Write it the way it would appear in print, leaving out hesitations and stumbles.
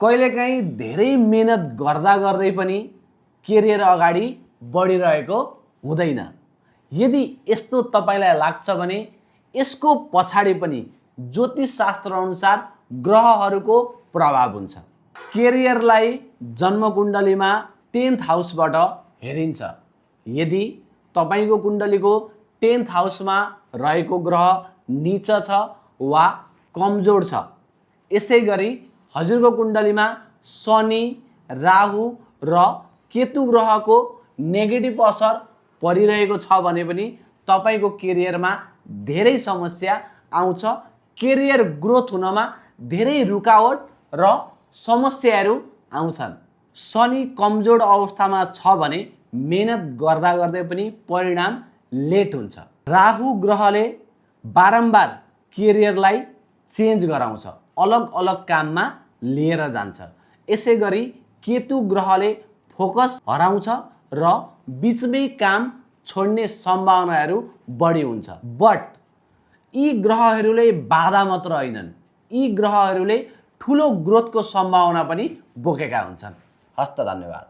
कहिलेकाहीँ धेरै मेहनत गर्दा गर्दै पनि करियर अगाडि बढिरहेको हुँदैन। यदि यस्तो तपाईलाई लाग्छ भने यसको पछाडि पनि ज्योतिष शास्त्र अनुसार ग्रहहरूको प्रभाव हुन्छ। करियरलाई जन्मकुण्डलीमा 10th हाउसबाट हेरिन्छ। यदि तपाईको कुण्डलीको 10th हाउसमा रहेको ग्रह नीच छ वा कमजोर छ, यसैगरी हजुरको कुण्डलीमा शनि, राहु र केतु ग्रहको नेगेटिभ असर परिरहेको छ भने पनि तपाईको करियरमा धेरै समस्या आउँछ। करियर ग्रोथ हुनमा धेरै रुकावट र समस्याहरू आउँछन्। शनि कमजोर अवस्थामा छ भने मेहनत गर्दा गर्दै पनि परिणाम लेट हुन्छ। राहु ग्रहले बारम्बार करियरलाई चेन्ज गराउँछ, अलग अलग काममा लिएर जान्छ। यसैगरी केतु ग्रहले फोकस हराउँछ र बीचमै काम छोड्ने सम्भावनाहरू बढी हुन्छ। बट यी ग्रहहरूले बाधा मात्र होइनन्, यी ग्रहहरूले ठुलो ग्रोथको सम्भावना पनि बोकेका हुन्छन्। हस्त धन्यवाद।